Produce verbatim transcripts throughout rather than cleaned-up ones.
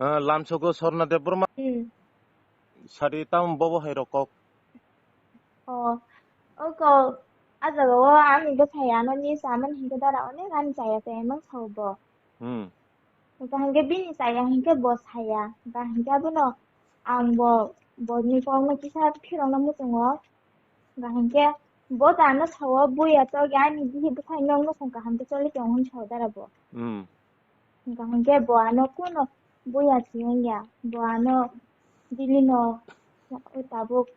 Ah, lamsogo Sorna Debbarma. Hmm. Sadi tam bobo hai rokok. Oh, oko, ah, jaga o ani bwsai ano ni saman hinke dara onek ani chaya chaya mang sao bo. Hmm. Hingke hingke bini chaya hingke bo saya. Hingke hingke abono ang bo, bo ni kok no kisa phirokno muchungo. Hingke hingke bo ta ano sao buya to ge ani bihi bwsai nong no song kaham ke choli tong hwn sao dara bo. Hmm. Hingke hingke bo ano kuno buya siyong ya. Bo ano bini no tabuk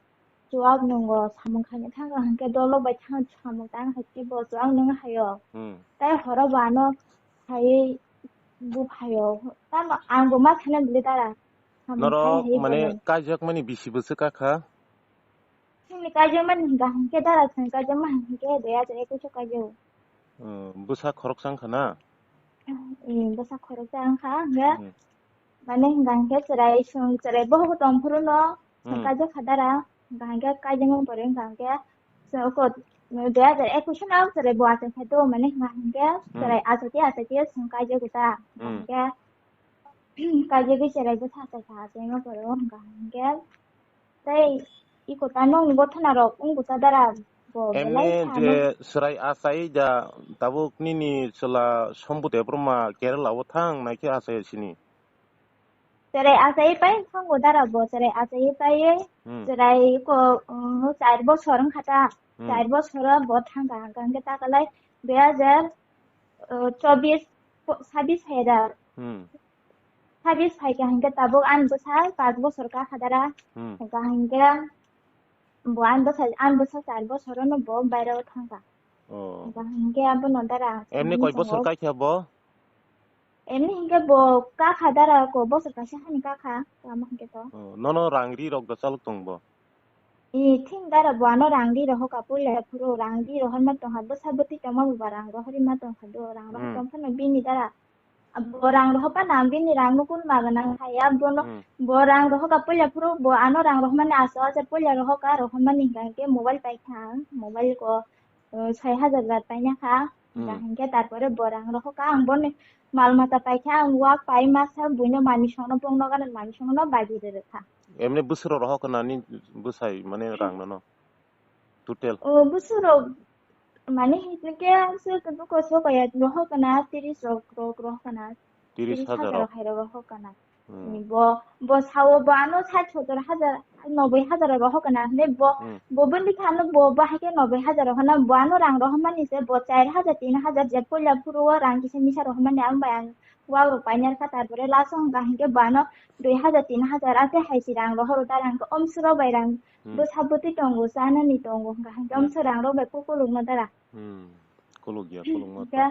chuak nungo samung khaina thang hingke dolo bai thang samung tang hai ke bo chuak nung hayo. Hmm. Tai horo bo ano hai bu phayo. Tamo ang bo ma thana bili dara. Samung khai Norok hai mane bo. Kaijakmani bisi bwswk kakha? Chini kaijakmani hingka hingke dara chini kaijakma hingke dui hajar ekus o kaijak. Hmm, bwsa khoroksa wngkha na? Hmm, bwsa khoroksa wngkha hingke. Hmm. Mane hingka hingke chwrai chwng chwrai bohok tong phuru no chwng Hmm. kaijak kha dara. Hingka hingke kaijakma pore hingka hingke chwng ko dui hajar ekus o no chwrai bo achai khai to mane hingka hingke Hmm. chwrai achai te achai te chwng kaijak ta. Hmm. Hingke kaijagwi chwrai bwsa achai kha achai ma pore hingka hingke. Tei iko ta nokni gothanarok wngkha ta dara bo belai Emni kha je no. Chwrai achai da tabuk nini chwla Sombu Debbarma Kerala o thang naikhe achai sini. Chwrai achai pai thango dara bo chwrai achai pai Hmm. chwrai ko um, char bosor wngkha ta. Hmm. Char bosor bo thangkha hingke ta kalai dui hajar chobis sabis hai da. Hmm. Sabis hai ka hingke tabuk ani bwsa pach bosor ka kha dara. Hmm. Ka hingke bo ani bwsa, ani bwsa char bosor no bo baira o thangkha. Oh. Ka hingke abo no dara. Emni koi bosor kai kha bo? Emni hingke bo ka kha dara ko bosor kaisa hani ka kha. Tamo hingke to. Oh, nono rang ri rok da chalok tong bo? I thing dara bo ano rang ri rohor ka puila phuru rang ri rohor ma tongha bwsa bwtwi tongma bo ba rang rohor ma tongkha do rang rohor Hmm. tong phano bini dara. Bo rang rohor pa nang bini rang no kun ma gana kha ya bo no Hmm. bo rang rohor ka puila phuru bo ano rang rohor mani aso acha puila rohor ka rohor mani hingka hingke mobile pai kha ang mobile ko uh, soi hajar jar paina kha. Hmm. Hingka hingke tarpore bo rang rohor ka ang boni mal mata pai kha ang wak pai masa buino mani songno bongno gana mani songno bagi rere kha. Emni bwswk rok rohor kha nani bwsai mane rang nono total? O bwswk rok mane hingke se buko so kaya rohor kana tiris rok rok rohor kana. Tiris hajar rok hai rok rohor kana. Hmm. Bo bo sao bo ano sat sotor hajar noboi hajar rohor kana hne bo Hmm. bo bini khano bo bo haike noboi hajar rohor na bo ano rang rohor mani se bo char hajar tin hajar je poila phuru o rang kisa misa rohor mani ang bai ang wak rok painer kha tarpore last o hingka hingke bo ano dui hajar tin hajar ate hai si rang rohor o ta rang omsoro bai rang Hmm. bwsa bwtwi tongo chanani tongo hingka hingke Hmm. omsoro rang rok bai kukuluk no dara. Hmm. Kuluk ya kuluk ma Hingke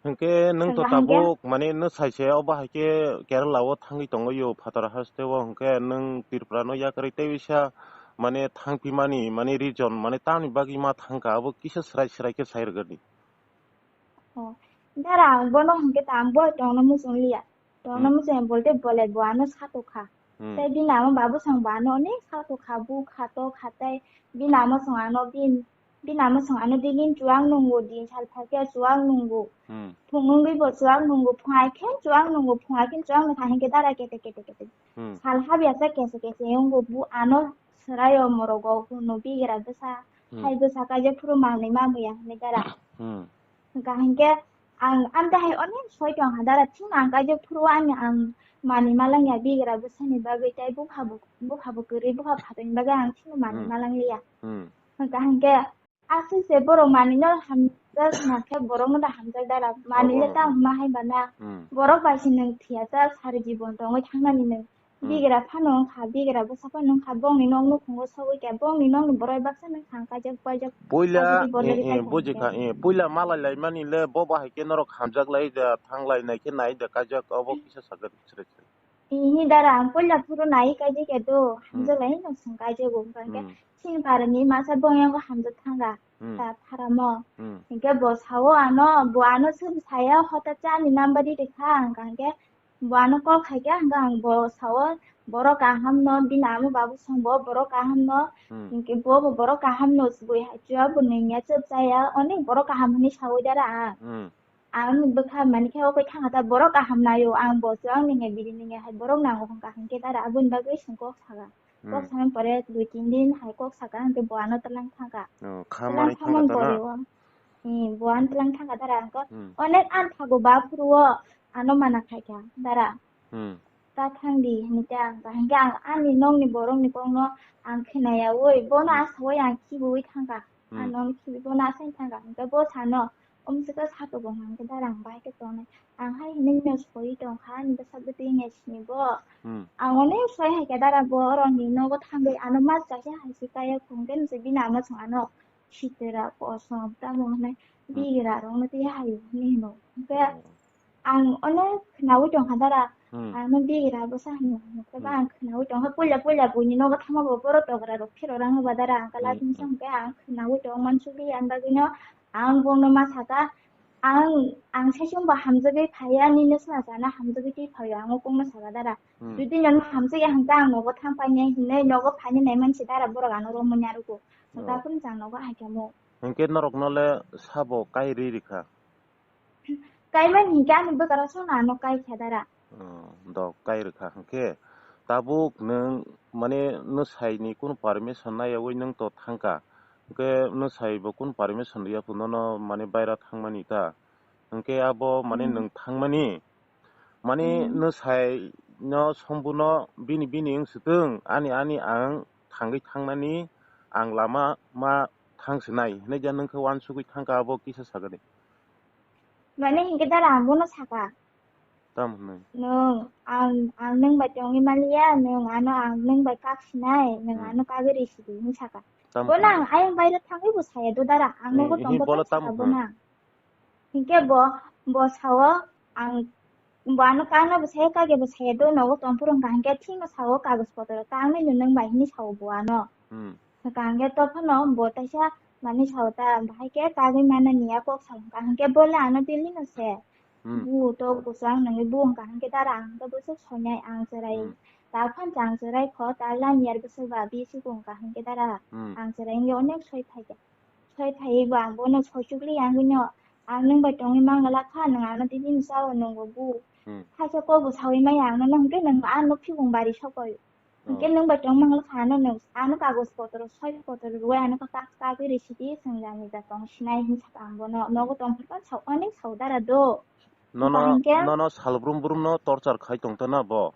Hingke nwng to Hingke hingke? Tabuk, mane, nw saise obo hai khe Kerala o thangwi tongo yo, phatar haste o, hingke nwng Tripura no yakarwi tei bisa, mane, thangpimani, mane, reason, mane, tamni bagwi ma thangkha, abo kisa swrai swrai khe sai rwgwdi. Oh, dara ang bono hingke ta ang bo tongno muchung liya. Tongno Hmm. Muchung bolte bole bo ano sato kha. Hmm. Tei bini ama babu sang bo ano onek sato kha, bu kha, to kha, tei bini ama sang ano bin Bini ama song ano din din chuwak nungo, din sal phakhe chuwak nungo. Hmm. Phung wngwi bo chuwak nungo, phung ai khe chuwak nungo, phung ai khe chuwak nung kha hinkhe dara kete kete kete. Hmm. Sal habya sa kese kese wngbo bu ano swraio morogo hwnwi bigra bwsa, hmm, hai bwsa kaijak phuru mangnwi ma muya hinwi dara. Hmm. Hwnkha hinkhe ang amtwi hai onek soi tong ha dara, chini ang kaijak phuru ani ang manwi ma langya bigra bwsani bagwi, tei bupha bo, bupha bo kwrwi, bupha phatoni bagwi ang chini manwi, hmm, ma langliya. Hmm. Hwnkha hinkhe aswk se borok manwino hamjak, nakhe borokno da hamjak dara. Manwile, obo, tamo hwnma hai bana. Hmm. Borok bai se nwng thiyajak sari jibon tongwi thangnani nwng. Hmm. Bigra phano wngkha, bigra bwsa phano wngkha, bongni nok nukhungo sogwi khe, bongni nokni borok baksa nwng thang kaijak paijak. Puila, agidi borok eh, eh, paijak bujikha, hinkhe, eh, puila malai laimani le bo bahai khe norok hamjak lai da, thang lai nai khe nai da kaijak, obo kisa sakha sre sre. Ini dara ang puila phuru nai kaijak ya do, hmm, hamjak lai no swng kaijak bo, hwnkha khe, hmm, chini parani masa bongyango hamjak thanga, hmm, ta tharamo. Hmm. Hinkhe bo sao ano, bo ano sub saya hota chani number ri rikha, hwnkha hinkhe bo ano call khaikhe hwnkha ang bo sao borok kaham no, bini ama babu song bo borok kaham no, hmm, hinkhe bo bo borok kaham no sbui hachua bo nungya chwp chaya, onek borok kaham hinwi saui dara ang. Hmm. ang bwkha mani khe okoi thangkha ta borok kaham naio, ang bo chwng ninge bini ninge hai borok nango hwnkha hinkhe dara aboni bagwi chwng kok saka. Kok Hmm. Sakha pore dui tin din hai kok saka hinkhe bo ano twlang thangkha. Oh, kha Twlang manwi thangmani thangkha ta na? Pore o, eh, bo ano twlang thangkha dara hinkhe Hmm. Onek ang thago ba phuru o ano mana khaikha dara. Hmm. Ta thang di, hinwi ta ang kaham khe ang ani nokni borokni kokno ang khwnaya oi, bono Hmm. asawai ang khibiui thangkha. Hmm. Ang nokni khibi bono asai thangkha. Hinkhe bo sano, "Omsika sato bo hwnkhe dara ang bahai khe tongnai." Ang hai hinwi no soi tongkha, ani bwsa bwtwi wngya sini bo. Hmm. Ang onek soi hai khe dara bo oroni nogo thangwi ano mas kaisa hai se kaya khungkhe nose bini ama chwng ano sitera kosom tamo hwnwi Hmm. bigra rokno twi hai hwnwi hino. Hinkhe Oh. Ang onek khwnaui tongkha dara, Hmm. Ano bigra bwsa hinwi hwnwi khe ba Hmm. Ang khwnaui tongkha puila puila buini nogo thangma bo borok togra rok phiro rang ba dara ang kala Hmm, hmm. Hinkhe ang khwnaui tong mansugwi ang bagwino ang bongno ma saka ang ang saichung bo hamjagwi phaiya nini sna sana hamjagwi twi phaio ang o kokno saka dara. Hmm. Jodi nono hamjakya hwnkhe ang nogo thang painai hinwi nogo phainai nai mansi dara borok ano romwi narugo. Oh. Daphuru chang nogo hai khe mo. Hinkhe norokno le sabo kai ri rikha. Kaimani hinkhe ani bwkara songno ano kai kha dara. Oh, dok kai rwkha hinkhe tabuk nwng mane nwsaini kunu permission naiyawi nwng to thangkha. Hinkhe nwsai bo kunu permission rwya phuru nono mane baira thangmani ta. Hinkhe abo mane Hmm. Nwng thangmani. Mane Hmm. Nwsai no sombuno bini bini wng swtwng ani ani ang thangwi thangnani ang lama ma thang swnai hinwi ja nwng khe uansugwi thangkha abo kisa sakani. Mane hinkhe dara ang bono saka. Tamo hwnwi? Nwng ang, ang nwng bai tongwi manliya, nwng ano ang nwng bai kak sinai, nwng Hmm. Ano kagwi ri sidi hwnwi saka. Tamo Bono hwnwi? Ang ayang baira thangwi bo saya do dara, ang Eh, nogo hini tongbo bola tak tamo saka hwn? Bono ang. Hinkhe bo, bo sao ang, bo ano kakna bo saya kage bo saya do nogo tongphuru hwnkha hinkhe thikno sao kagoj potro kaknai no nwng bai hwnwi sao bo ano. Hmm. Hwnkha hinkhe tophano bo taisa manwi sao ta bahai khe kagwi manani a kok sao hwnkha hinkhe bo le ano daily no se. Hmm. Bu to kuchuk ang nungwi bu wngkha hinkhe dara ang khe bwswk soinai ang chwrai. Hmm. Ta phan chang chwrai kho ta lanyar bwswk ba bisi wngkha hinkhe dara Hmm. Ang chwrai wngya onek soi phaikha. Soi phaiwi bo ang bono soi chukli ang bino ang nwng bai tongwi mangla kha nwng ano tini sao nungo bu. Hmm. Thaisa kok bo sawi maya ang nono hinkhe nwng ano phibung bari sokoi. Hinkhe Oh. Nwng bai tong mangla kha ano nwng ano kagoj potro soi potro rwwi ano kak kagwi rwsidi swngjani ja tong sinai hinwi saka ang bono nogo tong phirkha sao onek sao dara do. Nono, Hinkhe nono salbrum brum no torture khai tong tana bo?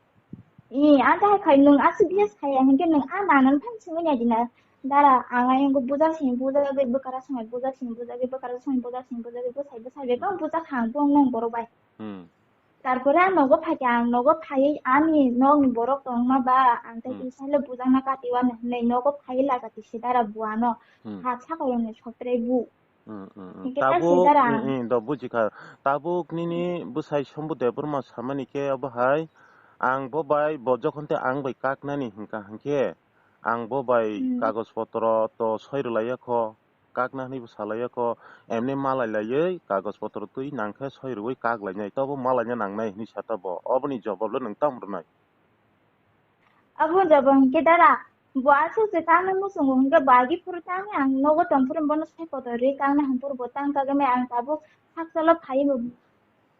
Ee, ang ta khai nwng aswk bias khaya hinkhe nwng a nanan phan simi nai dina. Dara ang ayang go buja sini buja gwi bwkara songwi buja sini buja gwi bwkara songwi buja sini buja gwi bwsai bwsai bebak buja kha ang bong nong borok bai. Hmm. Tarpore ang nogo phaikha ang nogo phaiwi ani nokni borok tongma ba ang tai Hmm. Tisa le bujakna katiwa hinwi nogo phaiwi lagati se dara buano. Hmm. Ha sakao ni sotrai bu. Hmm, hmm, hmm. Hinkhe ta Tabuk, sui dara hmm, ang. Hmm, do bujikha. Tabuk nini bwsai Sombu Debbarma samani khe obo hai, ang bo bai, bo jokhon tei ang bai kaknani hwnkha hinkhe, ang bo bai Hmm. Kagoj potro to soi rwlaiya kho, kakna hwnwi bo salaiya kho, emni malai laiwi kagoj potro twi nang khe soi rwui kak lainai, tobo malaina nangnai hwnwi sa ta bo. Oboni jobab le nwng tamo rwnai? Abo jabo hinkhe dara, bo aswk se tangwi muchungo hinkhe bo agi phuru tangwi ang nogo tongphuru bono sai kotor rwi kangna hwnphuru bo tang kagwi mai ang tabuk hakchalo phaiwi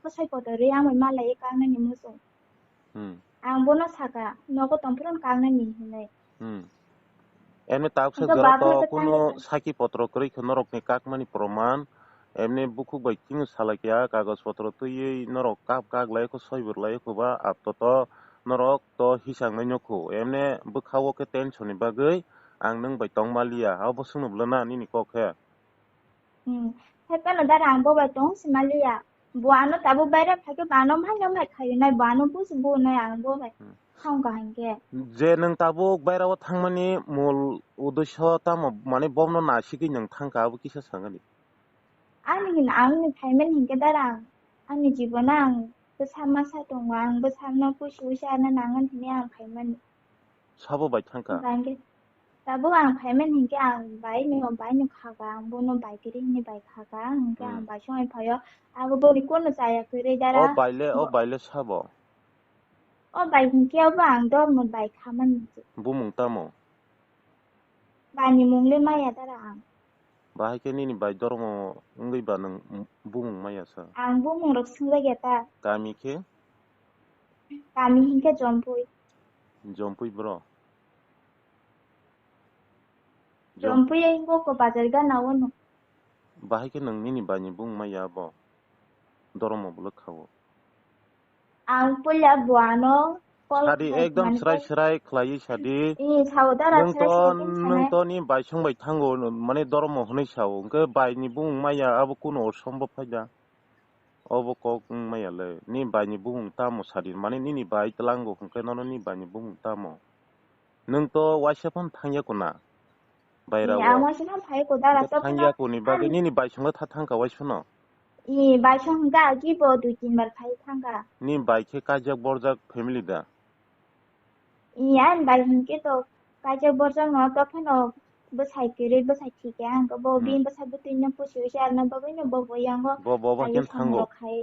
bo sai kotor rwi ang bai malaiwi kangnani muchung. Hmm. Ang bono saka, nogo tongphuru kangnani hinwi. Hmm. Emni tabuksa Hinkhe jora bo to abo kunu tangwi saki potro kwrwi khe norokni kakmani proman, emni bukhuk bai chini salaikia kagoj potro twiwi norok kap kak lai kho soi bo lai kho ba apto to norok to hisang nai nokho emne bwkha o khe tension ni bagwi ang nwng bai tong maliya abo swngno bwlana nini kok khe. Hmm. Hai phano dara ang bo bai tong si maliya. Bo ano tabuk baira phai khe bo ano mai no mai khayo nai bo ano buji bo nai ang bo bai. Hmm. Thang ka hinkhe. Je nwng tabuk baira o thangmani mul uddesho tamo mane bomno nasigwi nwng thangkha abo kisa sangani. Ani hin, ani phaimani hinkhe dara ang, ani jibono ang bwsa masa tongo, ang bwsano puisi uisa arna nangan hinwi ang phaimani. Sabo bai thangkha? Hinkhe tabuk ang phaimani hinkhe ang bai no, bai no khaga, ang bono bai kwrwi hinwi bai khaga, hinkhe ang Hmm. Bai songwi phaio, abo boni kono chaya kwrwi dara. O bai le, o bai le sabo? O bai hinkhe obo ang dormo bai khamani. Bumung tamo? Bani mung le maya dara ang. Bahai khe nini bai dormo wngwi ba nwng bumung maya sa? Ang bumung rok swngjakya ta. Kami khe? Kami hinkhe Jompui. Jompui bro? Jom- Jompui ai bo ko bazar gana o no. Bahai khe nwng nini bai ni bumung maya abo? Dormo bwlwk kha o. Ang puila buano call Sadi khlai ekdom mani srai khe srai khlaiwi sadi. Ee, sao dara Nwng srai to, srai khe nwng sanai. To ni baisong bai thango, mane dormo hwnwi sao. Hwnkhe bai ni bumung maya abo kuno osombo phaida. Obo kok wng maya le. Ni bai ni bumung tamo sadi, mane nini bai tlango hwnkhe nono ni bai ni bumung tamo. Nwng to waisa phano thangya kuna. Baira Ni o. Ang waisa phano phai ko dara Hwnkhe to thangya phano kuni bagwi ani nini bai songo tha thangka waisa no. Ee, bai song hwnkhe agi bo dui tin bar phai thangka. Ni bai khe kaijak borjak family da? Ee, ani bai hwnkhe to kaijak borjak no to phano bwsai kwrwi bwsai thikya hwnkhe bo Hmm. bini bwsai bwtwi no pusi usi arna bagwi no bo bo yango Bo, bo, bo khayo khe thango. Samung rok khai.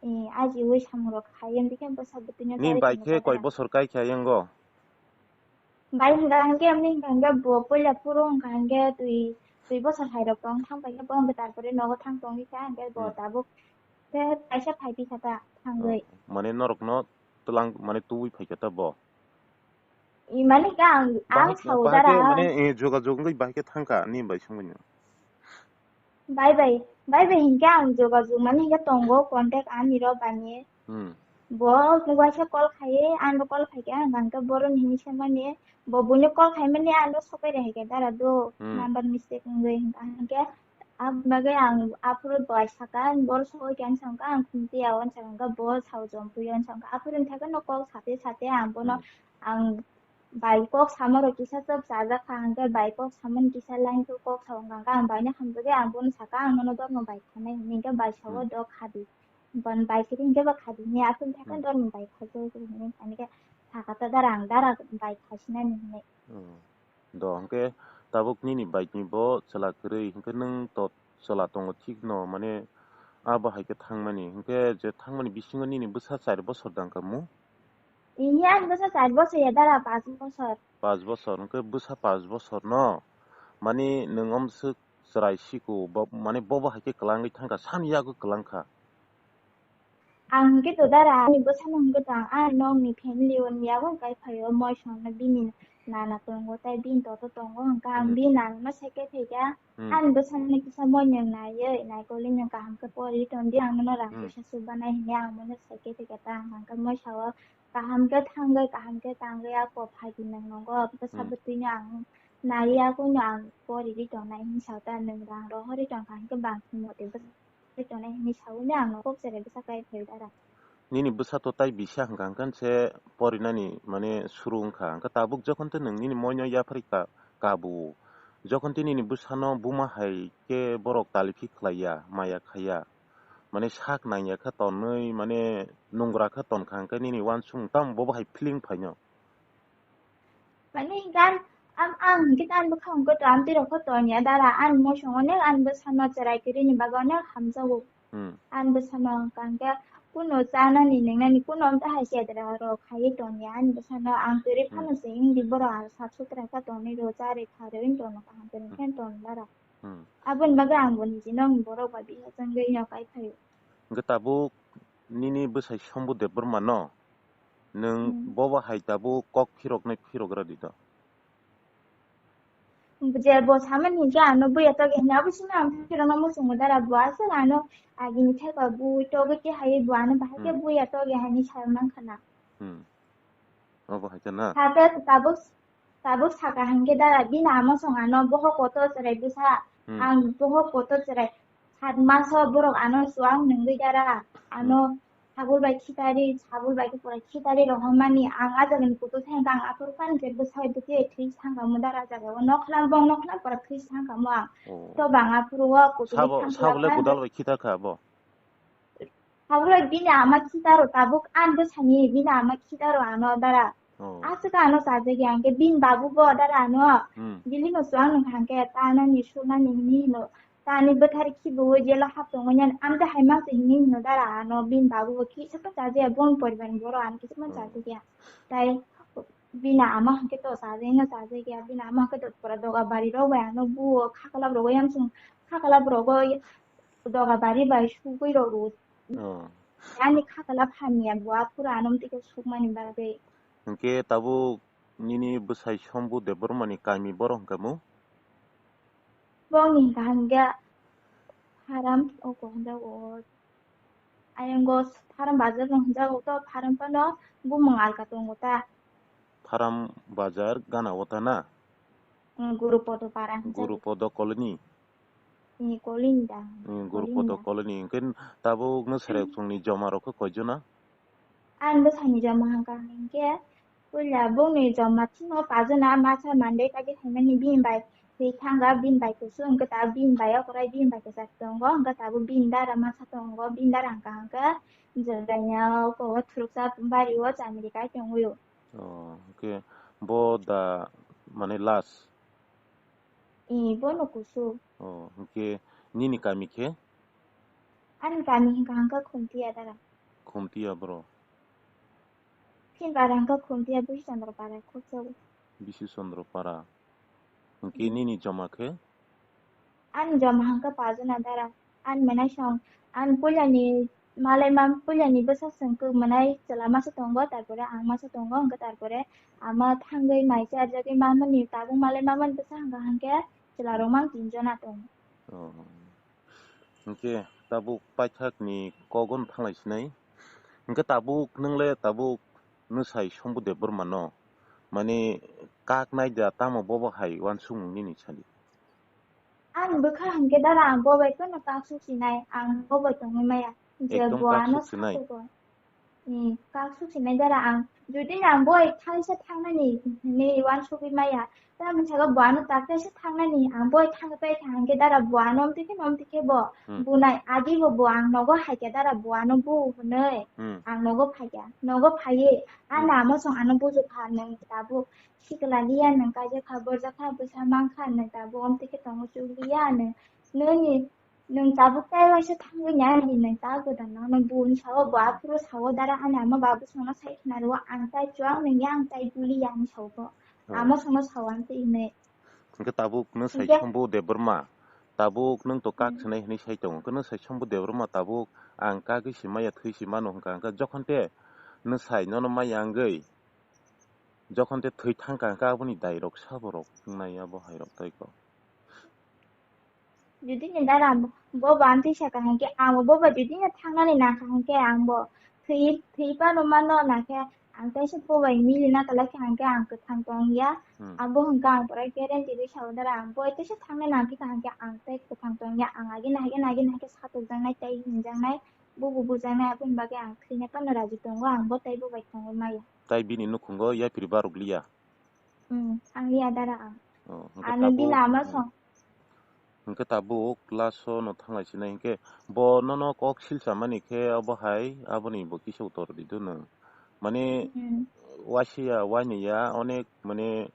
Ee, aji ui samung rok khai, em dikhe bwsa bwtwino Ni chari bai khe khe koi dara. Bosor kai kha yango? Bai hwnkha hwnkhe, em hwnkha hwnkhe bo puila phuru hwnkha hwnkhe twi, twi bosor hai rok tong thang pai khe bo hwnkhe tarpore nogo thang tong kha hwnkhe bo Hmm. Tabuk khe kaisa phai phi kha ta thangwi. Oh, mane norok no tlang, mane tubui phai kha ta bo? I mane ka ang, ang Bahai khe, sao bahai khe dara. Mane, eh, jogajog wngwi bahai khe thangkha, ni bai songwi no. Bai bai, bai bai hinkhe ang jogajog mane hinkhe tongo contact ani ro bani. Hmm. Bo waisa call khai, ang bo call khai khe ang hwnkhe boroni hinwi se mani, bo buino call khai mani ang bo sopai rehai khe dara do, Hmm. Number mistake wngwi hinkhe. Aboni bagwi ang aphuru bai saka, boro sogwi khe ang sakha, ang khumti ya, o sakha, bo sao Jompui o sakha. Aphuru wngkha khe no kok sate sate ang bono, Hmm. Ang bai kok samoro kisa chop chajak kha, hwnkhe bai kok samani kisa line khe kok sa wngkha, hwnkhe ang baino hamjagwi ang bono sakha, ang nono dormo bai khanai hwnwi, hwnkhe bai sao Hmm. do khadi. Bon bai kiri hwnkhe bo khadi hwnwi, aphuru wngkha khe Hmm. dormo bai khajagwi hwnwi, hwnkhe sakha ta dara ang dara bai khasinani hwnwi. Hmm. Do, hwnkhe tabuk nini bike ni bo chwla kwrwi, hwnkhe nwng to chwla tongo thik no, mane abo hai khe thangmani, hwnkhe je thangmani bisingo nini bwsa char bosor dang kha mu? Ini ani bwsa char bosor ya dara, panch bosor. Panch bosor, hwnkhe bwsa panch bosor no, mani nwng omswk chwrai siko, bo, mane bobo hai khe kwlangwi thangkha, sani yago kwlangkha. Ang hwnkhe to dara, ani bwsano hwnkhe to ang ani nokni family o ni yago kai phaio, moi songno bini nana tongo, tei bini toto tongo, hwnkhe ang Hmm. bini nanano sai khe phaikha, Hmm. ani bwsano kisa moi nwng naiwi, naikoli nwng kaham khe pori tondi, ang nono rang Hmm. puisa chubanai hwnwi ang bono sai khe phaikha ta, ang hwnkhe moi sao kaham khe thangwi, kaham khe tangwi, ako phaidi nwng nogo, bwsa Hmm. bwtwino ang naiwi, akoino ang pori ri tongnai hwnwi sao ta, nwng rang rohorwi tongkha hwnkhe bangsi mote bwsa. Tongnai hwnwi saui no ang no kok cherai bwsa kai phai dara. Nini bwsa to tai bisa hwnkha, hwnkhe se porinani mane suru wngkha. Hwnkhe tabuk jokhon tei nwng nini moino yapharwi ka-, kabu, jokhon tei nini bwsano buma hai khe borok taliphi khlaiya, maya khaiya, mane sak nangya khe tonwi, mane nungra khe tonkha, hwnkhe nini uansukmung tamo bobo hai feeling phaino? Mane gan am ang hwnkhe ani bwkhao hwnkhe to amtwi rok khe toniya dara, ani mosong onek ani bwsano cherai kwrwini bagwi onek hamjago. Hmm. Ani bwsano hwnkha hwnkhe kuno chanani nwngnani kuno amtwi hai chedra rok khaiwi toniya ani bwsano, ang kwrwi Hmm. Phano se wngdi borok ang sap sutra khe tonwi rw charwi kharwi wng tono kaham kwrwi Hmm. Khe ton dara. Hmm. Aboni bagwi ang bo niji no borok bai biya chwngwi no kai phaio. Hwnkhe tabuk nini bwsai Sombu Debbarma no nwng Hmm. Bobo hai tabuk kok phiroknai phirok rwdi do? Je bo samani hwnkhe ano buya toge hwnwi abo simi ang phirokno muchungo dara, bo aswk ano agini thaiba bui togwi tei hai bo ano bahai khe Hmm. Buya toge hwnwi sai mankha na. Hmm. Obo hai khe na? Hakhe tabuk, tabuk saka hwnkhe dara bini ama song ano bohok kotor chwrai bwsa, Hmm. Ang bohok kotor chwrai sat maso borok ano chuwak nungwi dara, ano Hmm. Sagol bai khitari, sagol bai khe pura khitari rohormani, ang a jagani kutu thangkha, ang aphuru phano je bwsai bwtwi thwi thangkha mo dara jagao, nokhlam bong nokhlam pura thwi thangkha mo ang. Oh. To bang aphuru o kutu Sabo, thangkha sabo le phano. Godal bai khitarkha bo? Abo le bini ama khitaro tabuk an bwsani bini ama khitaro ano dara. Oh. Aswk ano chajagya hwnkhe bini babu bo dara ano. Hmm. Bini no chuwak nung hwnkhe tanani sunani hini hino. Tani bwthar khibiwi jelo hap tongwi nani amtwi hai mangsa hini hino dara ano bini babu bo kisa pha chajagya boni poribar ni borok ano kisa pha Hmm. Chajagya. Tai Bini ama hwnkhe to chajai no chajai khe, bini ama hwnkhe to pura doga bari rok bai ano buo khaklap rogo yamsung khaklap rogo doga bari bai sugui rok rwo. Oh. Ani khaklap hamya bo aphuru ano mtwi khe sukmani bagwi. Hwnkhe tabuk nini bwsai Sombu Debbarmani kami borok hwnkhe mu? Bongni hwnkha hwnkhe Pharam oko hwnjago. Ayang go Pharam bazar no hwnjago to, Pharam phano bumung alka tongo ta. Pharam bazar gana o ta na? Mm, Guru Podo para hwnjago. Guru Podo colony? Mm, colony da. Mm, Guru Podo colony. Hwnkhe tabuk no serek chwngni joma rok khe koijona? Ang bwsani joma hwnkha hwnkhe, puila bongni joma chwngno pajona masa Monday kagi phaimani bini bai thwi thanga, bini bai kusu hwnkhe ta bini bai okrai bini bai kwchak tongo, hwnkhe tabuk bini dara masa tongo, bini dara hwnkha hwnkhe Jordaino kobo thuruksa bari o chamri kai tongwi o. Oh, hwnkhe bo da mane last? Ee, bono kusu. Oh, hwnkhe nini kami khe? Ani kami hwnkha hwnkha Khumtiya dara. Khumtiya bro. Phinpara hwnkha Khumtiya Bisi Chandra para khokjago. Bisi Chandra para. Hwnkhe nini joma khe? Ani joma hwnkha pajona dara. Ani mwnai song, ani puilani malai mam puilani bwsa song khe mwnai chwla masa tongo, tarpore ang masa tongo, hwnkhe tarpore ama thangwi mai charjagwi mamani tabuk malai mamani bwsa hwnkha hwnkhe chwla rok mang tinjona tongo. Oh. Hwnkhe tabuk paithakni kogon thanglai sinai. Hwnkhe tabuk nwng le tabuk nwsai Sombu Debbarma no mane kak nai da, tamo bobo hai uansukmung nini sadi? Ang bwkha hwnkhe dara ang bo bai phano kak suk sinai, ang bo bai tongwi maya. Je ekdom bo kak ano suk sinai. Sakugo. Ni kak suk sinai dara ang. Jodi ni ang boi thaisa thangnani hinwi uansugwi maya. Tamoni saka bo ano tak thaisa thangnani ang boi thangwi pai kha hwnkhe dara bo ano omtwi khe omtwi khe bo. Hmm. Bunai agi bo bo ang nogo hai khe dara bo ano bu hwnwi. Hmm. Ang nogo phai kha. Nogo phaiwi ano. Hmm. Ama song ano buju kha nwng tabuk sikla liya nwng kaijak kha borjak kha bwsa mang kha nwng tabuk omtwi khe tongo chuk liya nwng. Nini Nwng tabuk tai waisa thangwi nai di nwng ta gwdang no, nwng bun sao, bo aphuru sao, dara ani ama babu songno sai khna rwo, ang tai chuang nungya, ang tai buliya, ani sao bo. Oh. Ama songno sao, ang twi hinwi. Hwnkhe tabuk nwng sai Hwnkhe Sombu Debbarma, tabuk nwng to kak Hmm. Sinai hinwi sai tongo, hwnkhe nwng sai Sombu Debbarma tabuk ang kagwi se maya thwi se mano hwnkha, hwnkhe jokhon te nwng sai nono maya wngwi, jokhon te thwi thangkha, hwnkhe aboni dairok saborok wngnai abo hairok tei kok. Jodi ni dara bo, bo ba amtwi sa kaham khe, ang bo, bo ba jodi no thangnani nang kaham khe, ang bo thwi, thwi phano mano nang khe, ang teisa bo bai mili na kalai khe, ang khe ang kwthang tong ya. Hmm. Abo hwnkha ang pura guarantee rwi sao dara, ang bo teisa thangna nang khe kaham khe, ang tei kwthang tong ya, ang agi na agi na agi na khe satok jaknai, tei hinjaknai, bubu bujaknai, aboni bagwi ang thwina phano raji tongo, ang bo tei bo bai thangwi maya. Tai bini nukhungo yapri barok liya? Hmm, ang liya dara ang. Oh, hwnkhe ano tabuk, bini ama hmm. Song. Hwnkhe tabuk last o no thanglai sinai hwnkhe bo nono kok silsa mani khe obo hai aboni bo kisa utor di do nwng. Mane hmm. Wasia waini ya onek mane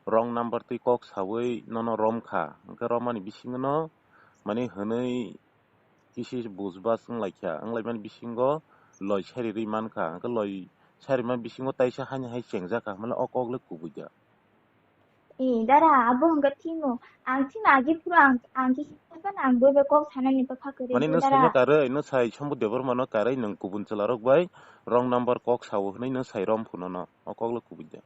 wrong number twi kok sawi nono rom kha. Hwnkhe romani bisingo no mane hwnwi kisi bujbas wnglaikha, wnglaimani bisingo loi sari rwi mankha, hwnkhe loi sari mani bisingo taisa haini hai chengjakha, hwnmale o kok le kubui da. E, dara, abo hwnkhe thino, ang thino agi phuru ang, ang kisa phano ang bo bai kok sanani bwkha kwrwi mane di, nwng dara. Saino karwi, nwng sai Sombu Debbarma no karwi nwng kubun chwla rok bai wrong number kok sao hwnwi nwng sai rom phuno no, o kok le kubui da.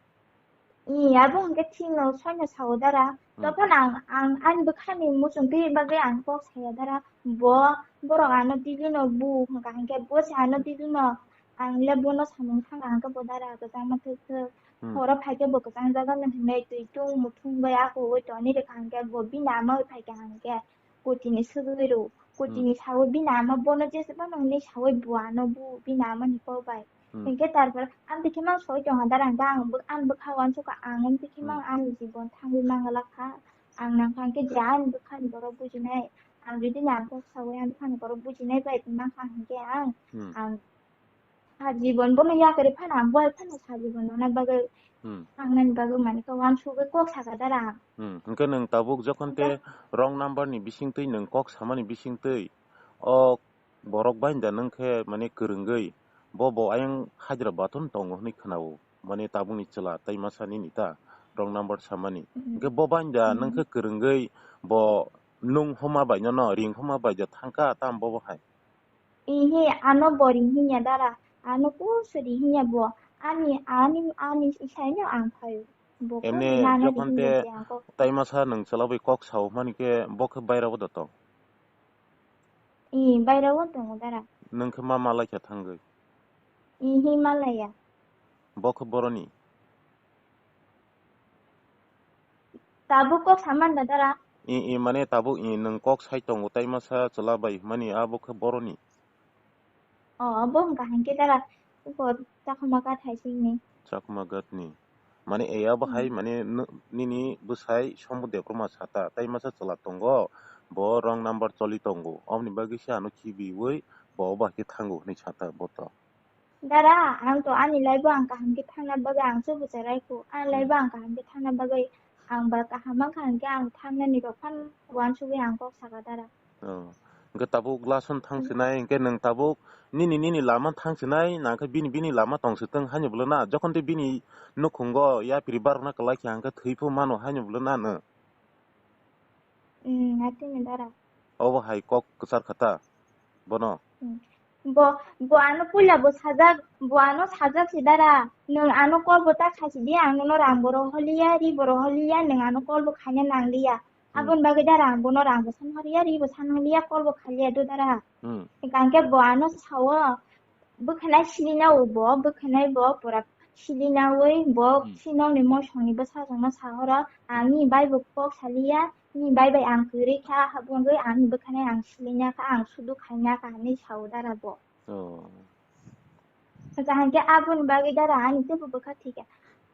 Ee, abo hwnkhe thikno soino sao dara. Hmm. Tophan ang, ang ani bwkhani muchungtwi bagwi ang kok saya dara. Bo, borok ano dilino bu hwnkha hwnkhe bo se ano dilino ang le bono samung thangkha hwnkhe bo dara kwchangma thwk thwk. Hmm. Horo phaikhe bo kwchang jagano hinwi twi tung muthung bai akwui toni rwkha hwnkhe bo bini ama bai phaikha hwnkhe. Kutini swgwi rw, kutini hmm. Sawi bini ama bono jesa phano hwnwi sawi buano bu bini ama ni kok bai. Hmm. Hinkhe tarpor ang bikhe mang soi tongha dara hwnkhe ang bo, ang bwkha uansukha ang bikhe mang hmm. Ani jibon thangwi mangala kha. Ang nang kha hinkhe je ani bwkhani borok bujinai. Ang jodi ni ang kok sawi ani bwkhani borok bujinai bai mankha hinkhe ang, hmm. Ang Sa jibon bono yakarwi phano ang boy phano sa jibon nona bagwi hmm. Thangnani bagwi mani khe uansugwi kok saka dara ang. Hmm. Hwnkhe nwng tabuk jokhon te wrong number ni bisingtwi nwng kok samani bisingtwi o borok bai da nwng khe mane kwrwngwi bo bo ayang hajra bathon tongo hwnwi khwnao. Mane tabukni chwla tai masa nini ta wrong number samani. Hmm. Hwnkhe bo banda Hmm. nwng khe kwrwngwi bo nwng homa bai nono ring homa bai ja thangkha tam bobo hai. Ihi ano bo ring hinya dara, ano kusu ring hinya bo, ani, ani, ani isaino ang phaio. Bo Emne kusu nana jokhon ring te hinya se ang kok. Tai masa nwng chwla bai kok sao hwnmani khe bo khe baira o da tong. I, baira o tongo dara. Nwng khe ma malai kha thangwi. Ihi malaya. Bo khe boroni. Tabuk kok saman da dara. I, i, mane tabuk i nwng kok sai tongo tai masa chwla bai hwnmani abo khe boroni. O, bo hwnkha hwnkhe dara. Uko chakma ka thaisingni. Chakma gatni. Mane e abo hai Hmm. mane n-, nini bwsai Sombu Debbarma sata tai masa chwla tongo. Bo wrong number choli tongo. Oboni bagwi se ano khibiwi bo obo hai khe thango hwnwi sata bo to. Dara, ang to ani life o ang kaham khe thangna bagwi ang se bwcharai kho. Ani life o ang kaham khe thangna bagwi ang ba kaham mankha hwnkhe ang thangnani rok phano uansugwi ang kok saka dara. Oh. Hwnkhe tabuk lason thang sinai, hwnkhe nwng tabuk nini, nini lama thang sinai, nangkhe bini, bini lama tong sitwng haino bwlwna. Jokhon tei bini nukhungo yapri barokna kwlai khe hwnkhe thwi phu mano haino bwlwna nwng. Hmm, atini dara. Obo hai kok kwchar kha ta bono. Hmm. Bo, bo ano puila bo sajak, bo ano sajak si dara. Nwng ano call bo ta khaisi di, ang nono rang bo rohorliya, ri bo rohorliya, nwng ano call bo khaina nangliya. Hmm. Aboni bagwi dara ang bono rang bo sanhorliya, ri bo sanhorliya, call bo khaliya do dara. Hmm. Hwnkhe bo ano sao, bwkhanai silina o bo, bwkhanai bo pura silina oi bo Hmm. sinokni mosongni bwsajwkno sahoro, ang nini bai bo kok saliya, nini bai bai ang kwrwi kha, habwngwi ang bwkhanai ang silina kha, ang sudu khaina kha hinwi sao dara bo. Oh. Kaham khe aboni bagwi dara ani teibo bwkha thwikha.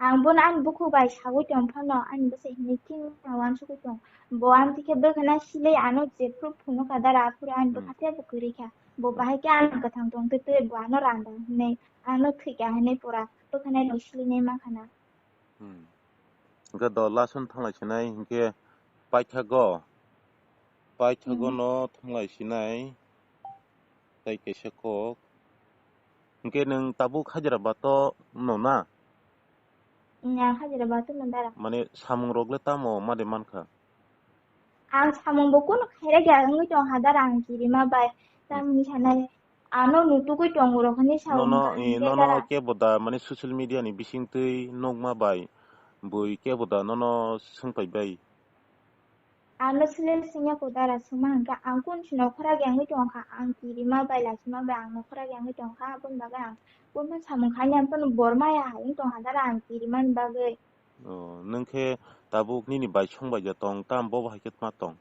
Ang bono ani bukhuk bai sawi tong phano ani bwsai hinwi thini uansugwi tong. Bo amtwi khe bwkhana silai ano jephru phunukha dara, aphuru ani Hmm. bwkha teibo kwrwi kha. Bo Hmm. bahai khe ano kwthang tong twi twi bo ano randa hinwi, ano thwikha hinwi pura bwkhanai rok silinai mankha na. Hmm. Hwnkhe do lason thanglai sinai hwnkhe paithago, paithago Hmm. no thanglai sinai. Tai kaisa kok. Hwnkhe nwng tabuk Hyderabad o no na? Nwng Hyderabad o no dara. Mane samung rok le tamo ma de mankha? Ang samung bo kunu khaira khe wngwi tong ha dara ang kirima bai. Tamni sanai ano nutugwi tongo rok hinwi sao Nono, wngkha eh, hwnkhe nono dara. Kebo da mane social media ni bisingtwi nukma bai bui kebo da nono swngpai bai? Ano sile singya ko dara sima hwnkha ang kun si nokhora gengwi tongkha, ang kirima bai lachima bai ang nokhora gengwi tongkha, aboni bagwi ang kun samung khaini ang kun bormaya hai wng tongkha dara ang kirimani bagwi. Oh, nwng khe tabuk nini bai song bai ja tong, tam bo hai khe tma tong?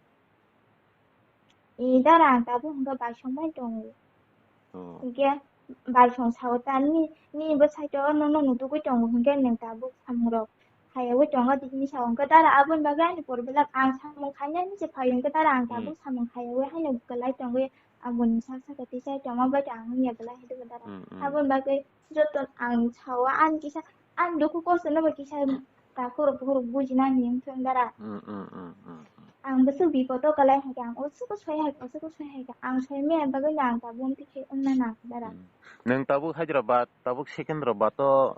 E dara ang tabuk hwnkha bai song bai tongo. Oh. Hwnkhe bai song sao ta ni, ni bwsai to nono nutugwi tongo hwnkhe nwng tabuk samung rok khayawi tongo tini sao hwnkhe dara aboni bagwi ani pore belak ang samung khainani se phaio hwnkhe dara ang Hmm. tabuk samung khayawi haino kwlai tongwi aboni sak saka tisai tongma bai ang wngya belai hai dara. Hmm, hmm. Aboni bagwi joto ang sao ani kisa ang dukhu kosto no bai kisa takhuk rok bukhuk rok bujinani wngthung dara. Hmm, hmm, hmm, hmm, hmm. Ang bwswk bipot o kwlai hai khe ang o swk soi hai khe, o swk soi hai khe ang soi maya bagwi no ang tabuk wngtwi khe wngna nang khe dara. Hmm. Nwng tabuk Hyderabad, tabuk Secunderabad o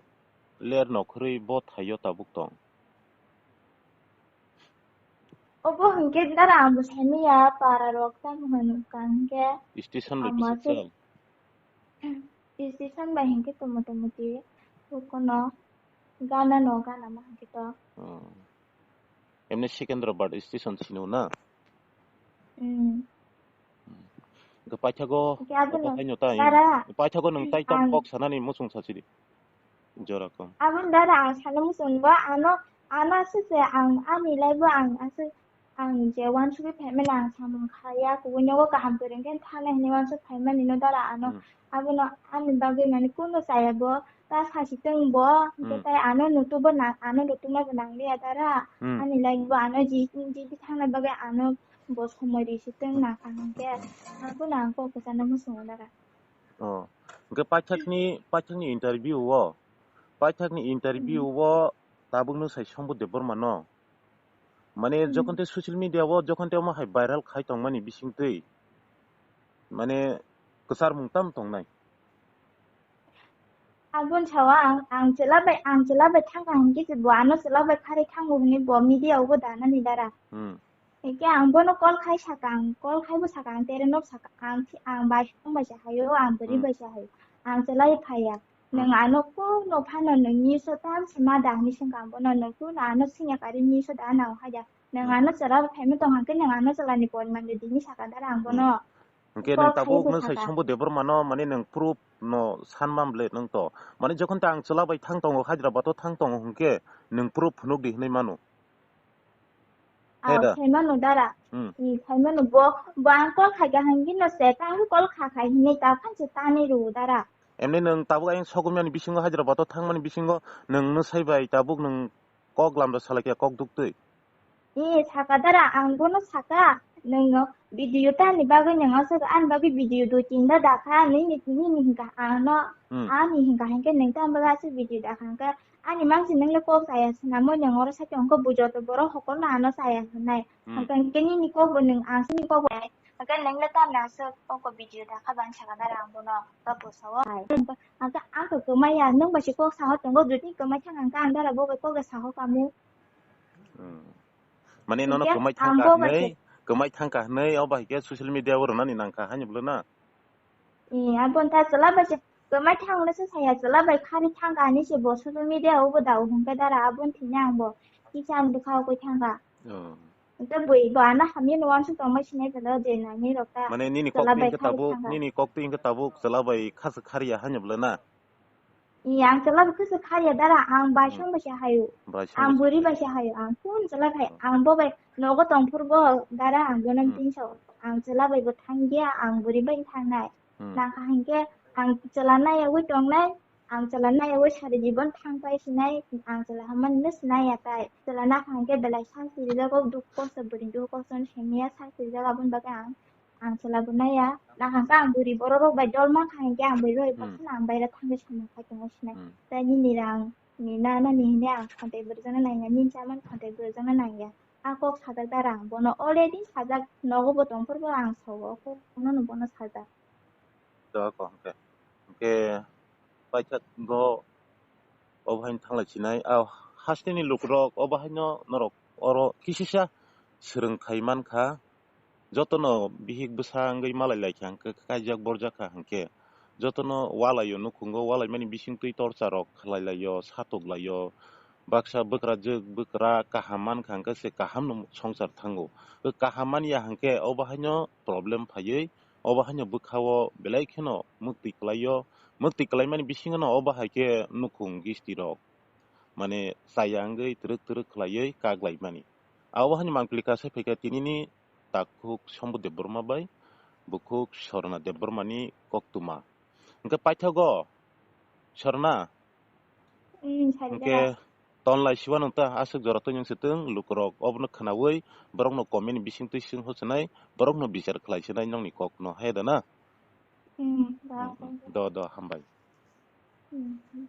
ler nokhorwi bo thaio tabuk tong? Obo hwnkhe dara ang bo sai maya para rok tamo hwn wngkha hwnkhe. Station bai ama bwswk se chwng? Station bai hwnkhe tamo tamo ti hukuno gana no gana ma hwnkhe to. Oh. Emni Secunderabad station sino na? Hmm. Hwnkhe paithago Hwnkhe abo abono haino ta dara paithago nwng tai tong ang kok sanani muchung sachidi. Jora kom. Aboni dara ang sana muchung ba ano, ano aswk se ang ani life o ang aswk ang je uansugwi phaimani ang samung khaiya, kubui nogo kaham kwrwng khe thana hinwi uansuk phaimani no dara ano. Hmm. Abono ani bagwi mani kunu chaya bo, ta sasi tong bo, hwnkhe Hmm. tai ano nutu bo nang, ano nutukma bo nangliya dara. Hmm. Ani life bo ano ji, ji thangna bagwi ano bo somoi risi tong nang kha hwnkhe, abono ang kok kwchangno muchungo dara. Oh. Hwnkhe paithakni, paithakni interview o, paithakni interview Hmm. o tabukno sai Sombu Debbarma no. Mane Hmm. jokhon tei social media o jokhon tei omo hai viral khai tongmani bisingtwi mane kwcharmung tam tongnai? Aboni sao ang, ang chwla bai, ang chwla bai thangkha hinkhe se bo ano chwla bai kharwi thango hwnwi bo media o bo danani dara. Hmm. Hinkhe ang bono call khai sakha, ang call khai bo sakha, ang tere nok sakha, ang thi-, ang bai song bai se hayo, ang bwrwi Hmm. bai se hayo, ang chwla bai phaiya. Nwng Hmm. ano kuno phano nwng news o tam se ma da hwnwi swngkha ang bono, nwng kuno ano singya kari news o da nang haida. Nwng Hmm. ano chwla bai phaima tong hwnkhe nwng ano chwla ni poriman de dini sakha dara ang Hmm. bono. Hwnkhe Kok nwng tabuk khaibo nwng sai saka. Sombu Debbarma no mane nwng proof no sanma bwle nwng to. Mane jokhon ta ang chwla bai thang tongo, Hyderabad o thang tongo hwnkhe nwng proof phunuk di hwnwi mano. He Ah, da? Saimano dara. Hmm. I saimano bo, bo ang call khaikha hwnkhe no se, ta ang call kha khai hinwi ta phan se tanwi rwo dara. Emni nwng tabuk ayang sogumyani bisingo Hyderabad o thangmani bisingo nwng nwsai bai tabuk nwng kok lamda salai khe kok duktwi. E, saka dara, ang bono saka, nwng video tani bagwi nwng aswk ani bagwi video dui tinta dakha, nini, nini hwnkha ano, Hmm. ani hwnkha hinkhe nwng tamo bagwi aswk video dakha hinkhe, ani mangsi nwng le kok chaya swnamo, nwng oro saka hwnkhe bo joto borok hokol no ano chaya hwnnai. Hmm. Hwnkhe nini kok bo nwng ang sini kok bo nai. Hwnkhe nwng le tamo aswk kok bo video dakha bang saka dara ang bono, kok bo sao. Hai. Hwnkhe ang to kwmai ya, nwng bai se kok saho tongo, jodi kwmai thang hwnkhe ang dara bo bai kok le saho kamo. Hmm. Mane nono hinkhe kwmai ang thangkha bo bai hwnwi, se kwmai thangkha hwnwi, o bai khe social media o rwnani nangkha, haino bwlwna? E, aboni ta chwla bai se kwmai thangno se saya, chwla bai khari thangkha hinwi se bo social media o bo dao hwnkhe dara, aboni thwini ang bo kisa ang bwkha o koi thangkha. Oh. Hwnkhe bui bo ano hamya no uansuk tongbai sinai tala je nangni rok ta. Mane nini chwla kok bai hwnkhe khari tabuk, thangkha. Nini kok twi hwnkhe tabuk chwla bai khasa khariya haino bwlwna? Iya, ang chwla bai khasa khariya dara, ang bai Hmm. song bai se hayo. Bai song Ang bai se buri hayo. Bai se hayo, ang kun chwla bai, Hmm. Ang bo bai nogo tongphuru bo dara, ang bono Hmm. Tin sao. Ang chwla bai bo thangya, ang buri bai thangnai. Hmm. Nangkha hinkhe ang chwla naiyawi tongnai, ang chwla naiyawi sari jibon thang pai sinai, ang chwla hamani no sinai ya tai. Chwla nakha hinkhe belai sak sirijago, duk kosto buri duk kosto no semiya sak sirijago, aboni bagwi ang Ang chwla bo naiya, nahangkhe ang buri borok rok bai dol mankha hinkhe ang buri rok Hmm. Baksa ang baira thangwi samung khai tongwi sinai. Hmm. Tei nini rang ni nana ni hwnwi ang khonthai bwrwkjano nangya, nini chamani khonthai bwrwkjano nangya. A kok sajak da rang bono already sajak nogo bo tongphuru bo ang sao, o kok bono no bono sajak. Doko hwnkhe. Hwnkhe paithak go obo haino thanglai sinai. A hasteni lukurok obo haino norok oro kisisa swrwng khai mankha. Jotono bihik bwsa wngwi malai lai kha hwnkhe, kaijak borjak kha hwnkhe, jotono walaio nukhungo, walaimani bisingtwi torcha rok khlai laio, satok laio, baksa bwkrajwk bwkra kaham mankha hwnkhe se kahamno swngchar thango. O kaham manya hwnkhe obo haino problem phaiwi, obo haino bwkhao belai kheno mwktwi kwlaio, mwktwi kwlaimani bisingono obo hai khe nukhung gisti rok mane chaya wngwi twrwk twrwk khlaiwi kak laimani. Abo haino mangpili kasa phaikha tinini takhuk Sombu Debbarma bai bukhuk Sorna Debbarmani koktwma. Hwnkhe paithago Sorna, Hmm, hwnkhe sajak. Ton lai siwano ta aswk jora twi nwng se tong, lukurok obono khwnawi borokno comment ni bisingtwi swng hochinai, borokno bichar khlai sinai nokni kokno, hai da na? Hmm, da, Hmm, hmm. Do, do, hambai. Hmm, hmm.